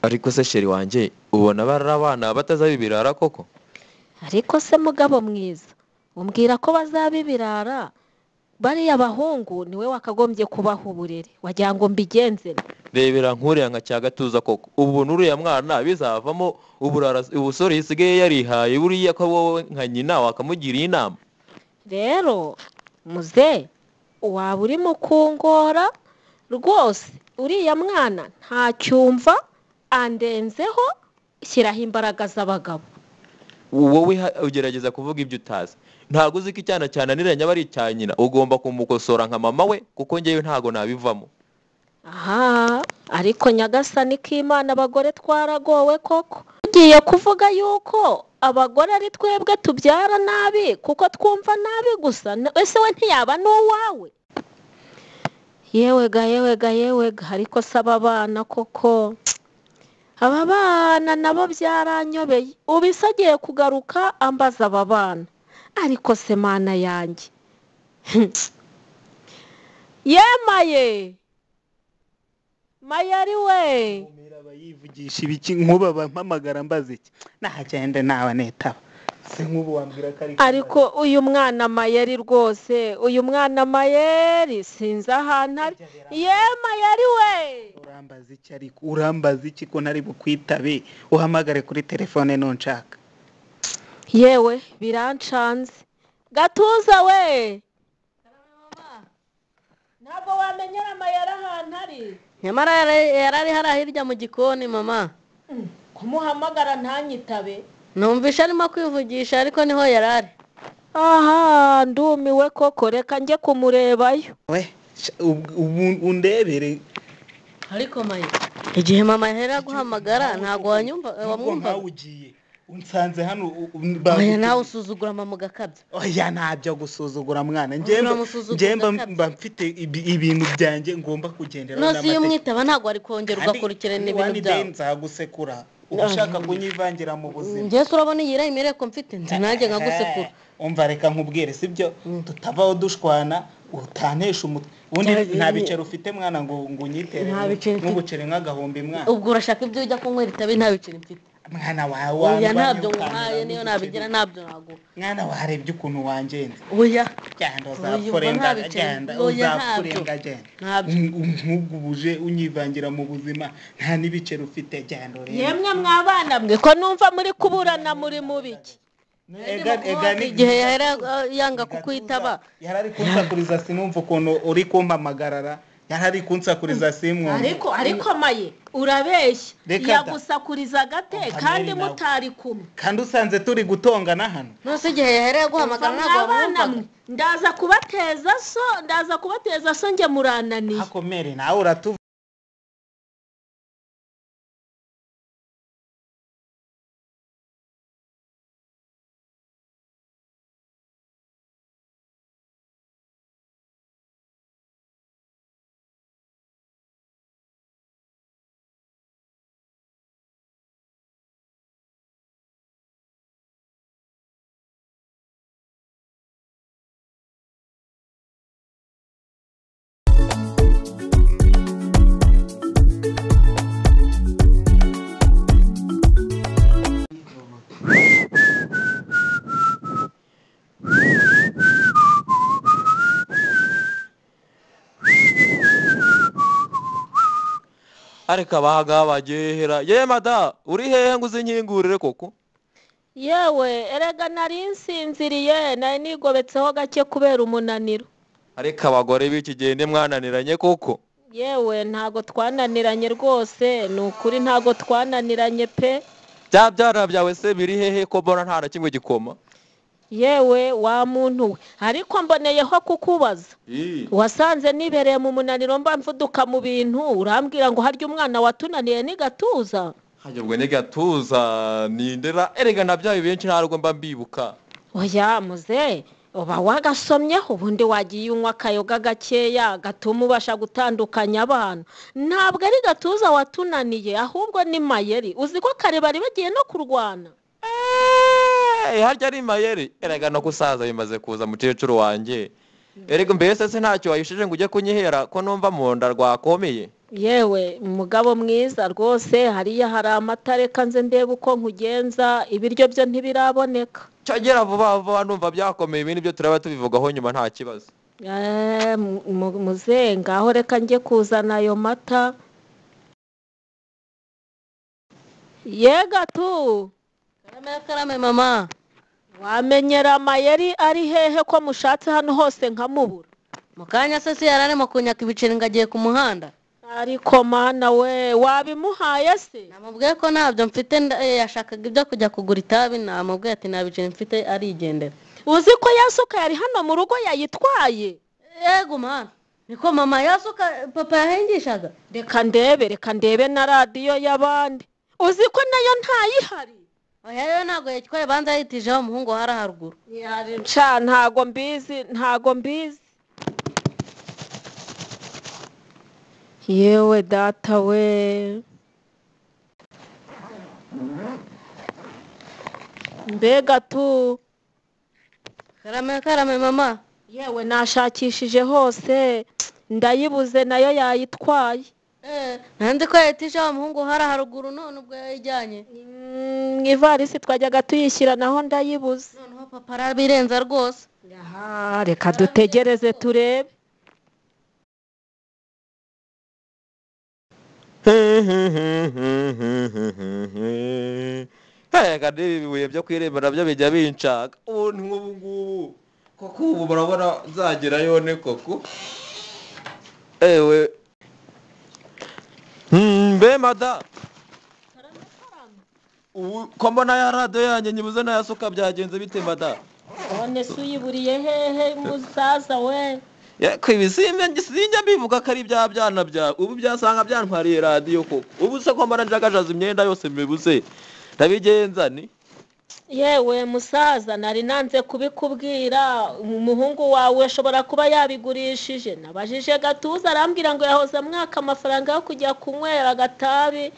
Ariko se chéri wanjye, ubona bari abana batazaba ibirara koko? Ariko se mugabo mwiza, umbwira ko bazaba ibirara, bariya bahungu niwe wakagombye kubaha uburere, wagira ngo mbigenze. Rebera nkuriya nka cya Gatuza koko, ubu n'uriya mwana bizavamo uburara, ubusore yisigaye yarihaye, buriya ko wowe nka nyina wakamugiriye inama. Rero muze, waba urimo kungora rwose, uriya mwana ntacyumva, andenzeho, shyiraho imbaraga z'abagabo. Wowe ugerageza kuvuga ibyo utazi, ntabwo uzi ko icyana cyananiranye aba ari icya nyina, ugomba kumukosora nka mama we, kuko ngewe ntabwo nabivamo. Aha, ariko nyagasani k'Imana, abagore twaragowe koko. Ugiye kuvuga yuko abagore ari twebwe tubyara nabi kuko twumva nabi gusa, ese we ntiyaba n'uwawe? Yewega yewega yewega, ariko se aba bana koko, aba bana nabo byaranyobeye. Ubu ise agiye kugaruka ambaza aba bana, ariko se mana yanjye. Yemaye mayari we, yivugisha ibiki nkuba bampamagara mbaza iki? Nagende nawe nitaba. Se nkubu wambwira ko ari ariko uyu mwana mayeri rwose, uyu mwana mayeri sinzi ahantu ari. Ye mayeri we, urambaza iki? Ariko urambaza iki ko ntari bukwitabe? Uhamagare kuri telefone nunshaka. Yewe birancanze. Gatuza we, ntabwo wamenyera mayeri ahantu ari. Nyamara yarari hariya hirya mu gikoni mama. Kumuhamagara ntanyitabe. Numvisha arimo kwivugisha, ariko niho yarari. Aha, ndumiwe koko, reka njye kumurebayo. We, undebere. Ariko maye, igihe mama yahera guhamagara ntabwo wanyumva, wamwumva. Nkawe ugiye unsanze hano. Oya, nawe usuzugura mama ugakabya. Oya, ntabyo gusuzugura mwana, njye mba mfite ibintu byanjye ngomba kugendera. Nose iyo umwitaba ntabwo ari kongera ugakurikirana ibintu byawe. Nzagusekura ushaka kunyivangira mu buzima. Njye se urabona iyi imireko mfite, nzi nanjye nkagusekura. Umva reka nkubwire, sibyo tutavaho dushwana, utantesha umutwe. Ubundi nta biceri ufite mwana ngo unyitere nk'ubuceri nk'agahumbi mwana. Ubwo urashaka ibyo ujya kunywera itabi, nta biceri mfite. Mwana wawe oya, ntabyo nkuhaye, niyo nabigira ntabyo naguha. Mwana warebye ukuntu wangenze. Oya, genda uzafurenga, genda uzafurenga, genda. Nk'ubwo ubuje unyivangira mu buzima, nta n'ibiceri ufite, genda urebe. Yemwe mwabana mwe, ko numva muri kuburana muri mu biki? Igihe yahera yanga kukwitaba, yarari kunsakuriza sinumva ukuntu uri kumpamagarara. Yarari kunsakuriza simwumva. Ariko maye urabeshya, yagusakuriza gate kandi mutari kumwe, kandi usanze turi gutongana hano. Nose igihe yahereye guhamagara ntabwo wamwumvaga. Ndaza kubateza so, ndaza kubateza so, njye murananiye. Hakomere nawe uratu. Ariko abahaga bagehera. Ye mada, uri hehe ngo uzinkingurire koko? Yewe erega nari nsinziriye, nari nigobetseho gake kubera umunaniro. Ariko abagore b'iki gihe mwananiranye koko? Yewe ntago twananiranye rwose, ni ukuri ntago twananiranye pe. Bya byara byawe se biri hehe ko mbona nta na kimwe gikoma? Yewe wa muntu we, ariko mboneyeho kukubaza. Wasanze nibereye mu munaniro mba mvuduka mu bintu, urambwira ngo harya umwana watunaniye ni Gatuza. Hajya ubwo ni Gatuza nindera, erega nabyaye benshi ntarwo mba mbibuka. Oya muze, uba wagasomyeho, ubundi wagiye unywa akayoga gakeya gatuma ubasha gutandukanya abana. Ntabwo ari Gatuza watunaniye, ahubwo ni Mayeri. Uzi ko kare bari bagiye no kurwana. Harya ari Mayeri, erega no gusaza bimaze kuza mukecuru wanjye. Erega mbese se ntacyo wayishije ngo ujye kunyihera ko numva mu nda rwakomeye? Yewe mugabo mwiza rwose, hariya hari amata, reka nze ndebe uko nkugenza, ibiryo byo ntibiraboneka. Cyagera vuba vuba, numva byakomeye, ibindi byo turaba tubivugaho nyuma, nta kibazo. Muzehe, ngaho reka njye kuzana ayo mata. Yega tu. Karame karame mama. Wamenyera amayeri ari hehe ko mushatse hano hose nkamubura? Mu kanya se si yari arimo kunyaka ibiceri ngo agiye ku muhanda. Ariko mana we, wabimuhaye se? Namubwiye ko ntabyo mfite, yashakaga ibyo kujya kugura itabi, namubwiye ati nta biceri mfite, arigendera. Uzi ko yasuka yari hano mu rugo yayitwaye? Yego mana, niko mama, yasuka papa yahengishaga. Reka ndebe, reka ndebe na radiyo y'abandi. Uzi ko nayo ntayihari? Oya, yo ntabwo yitwaye, banza yitijeho umuhungu hari haruguru. Nca ntago mbizi, ntago mbizi. Yewe data we, mbega tu. Karame karame mama. Yewe nashakishije hose ndayibuze, nayo yayitwaye. Nandi ko yitijeho umuhungu hari haruguru, none ubwo yayijyanye. Mu ivarisi twajyaga tuyishyira, naho ndayibuze. Noneho papa arabirenza rwose. Aha, reka dutegereze turebe. Reka n'ibi bibuye byo ku irembo nabyo bijya binshaka. Ubu ni nk'ubu ngubu koko, ubu murabona nzagerayo ne koko? Ewe mbe mada, ubu ko mbona ya radiyo yanjye nyibuze n'ayasuka, byagenze bite mada? None se uyiburiye hehe musaza we? Yeko ibi sinjya mbivuga ko ari bya byana byawe, ubu byasanga byantwariye radiyo koko. Ubu se ko mbona njagajaza imyenda yose mbibuze, ndabigenza ni? Yewe musaza, nari nanze kubikubwira, umuhungu wawe ashobora kuba yabigurishije. Nabajije Gatuza arambwira ngo yahoze amwaka amafaranga yo kujya kunywera agatabi,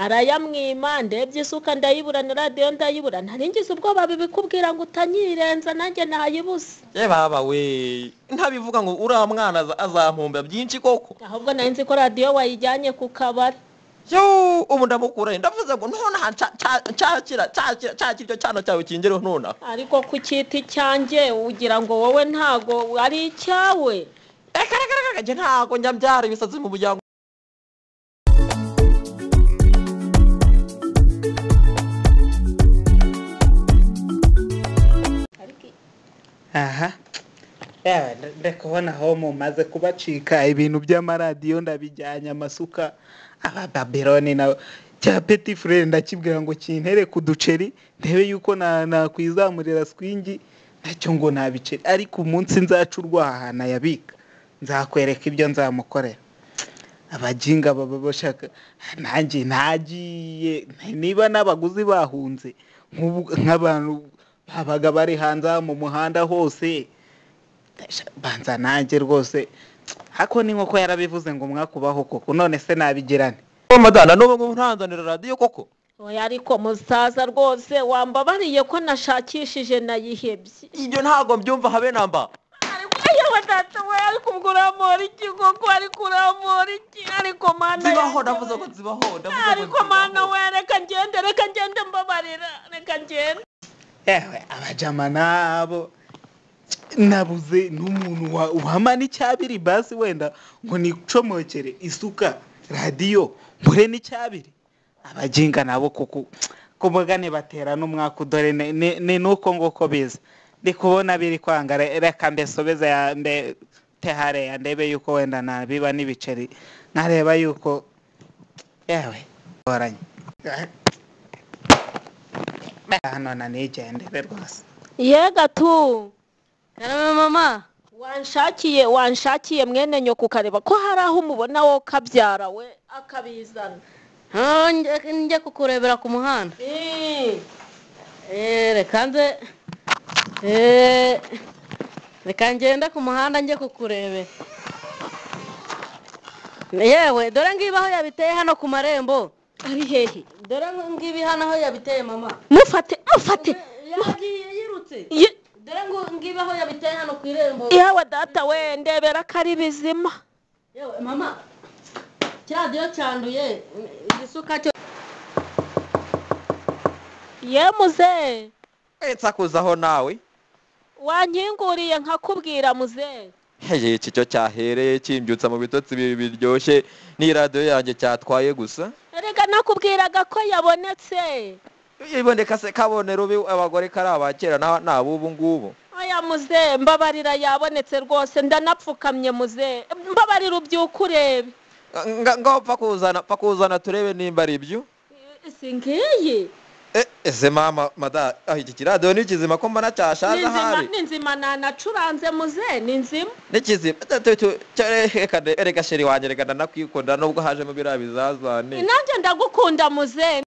arayamwima. Ndebye isuka ndayibura na radiyo ndayibura, nari ngize ubwoba bibikubwira ngo utanyirenza, nanjye nayibuze. Ye baba we, ntabivuga ngo uriya mwana azampomba byinshi koko. Ahubwo nari nzi ko radiyo wayijyanye ku kabari. Yo, ubu ndamukura, ndavuze ngo nonaha nshakira nshakira nshakira icyo cyana cyawe kingereho nonaha. Ariko ku cyiti cyanjye ugira ngo wowe ntago ari icyawe. Reka reka reka, njye ntago njya mbyara ibisazi mu muryango. Aha, yewe ndikubona aho mumaze kubacika ibintu by'amaradiyo, ndabijyanye, amasuka, abababiloni na cya petit frère ndakibwira ngo kintere ku duceri ndebe yuko nakwizamurira swingi, nacyo ngo nta biceri. Ariko umunsi nzaca urwaha nayabika, nzakwereka ibyo nzamukorera. Abaginga baba bashaka nanjye ntagiye, niba n'abaguzi bahunze nk'abantu babaga bari hanze aha mu muhanda hose, banza nanjye rwose hako ni nk'uko yarabivuze ngo mwakubaho koko, none se nabigirane? Madana, n'ubu ngubu ntanzanira radiyo koko? Oya, ariko musaza rwose, wambabariye ko nashakishije nayihebye. Ibyo ntabwo mbyumva habe namba. Ariko yewe data we, ariko ubwo uramora iki koko? Ariko uramora iki? Ariko mana Zibaho. yanjye Ndavuze we. ngo zibaho, ndavuze ngo Ariko mana zibaho. we, reka ngende, reka ngende, mbabarira, reka ngende. Yewe abajama nabo, nabuze n'umuntu wampa n'icyabiri basi wenda ngo nicomokere isuka, radiyo, mbure n'icyabiri. Abaginga nabo kuko ku mugani batera n'umwaka, dore ni nuko nguko biza. Ndi kubona biri kwanga, reka mbesobeze ya mbe tehareya, ndebe yuko wenda nabiba n'ibiceri, nkareba yuko yewe goranye hano nanigendere rwose. Yega tu. Karame mama. Wanshakiye, wanshakiye mwene nyoko, ukareba ko hari aho umubona wo kabyara we akabizana. Ah, njye kukurebera ku muhanda? Reka nze, reka ngende ku muhanda njye kukurebera. Yewe dore ngibi aho yabiteye hano ku marembo. Ari hehe? Dore ngibi hano aho yabiteye mama. Mufate, mufate. Yagiye yirutse. Dore ngo ngibi aho yabiteye hano ku irembo. Yewe data we, ndebera ko ari bizima. Yewe mama. Kiradiyo cyanduye igisuka cyo. Ye muzehe. Nsakuzaho nawe. Wankinguriye nkakubwira muzehe. Heye, iki cyo cyahereye kimbyutsa mu bitotsi biryoshye, ni radiyo yanjye cyatwaye gusa. Erega nakubwiraga ko yabonetse. Iboneka se kabone rubi, abagore kari abakera n'abubu ngubu. Oya muzehe, mbabarira, yabonetse rwose, ndanapfukamye muzehe, mbabarira ubyuke urebe. Ngaho pfa kuzana turebe nimba ari ibyo. Si ngiyi? Ese mama mada, aho iki kiradiyo ni kizima ko mbona cyashaje ahari? Ni nzima, nanacuranze muzehe, ni nzima. Ni kizima. Reka sheri wanjye, reka ndanakwikunda nubwo hajemo biriya bizazane. Nanjye ndagukunda muzehe.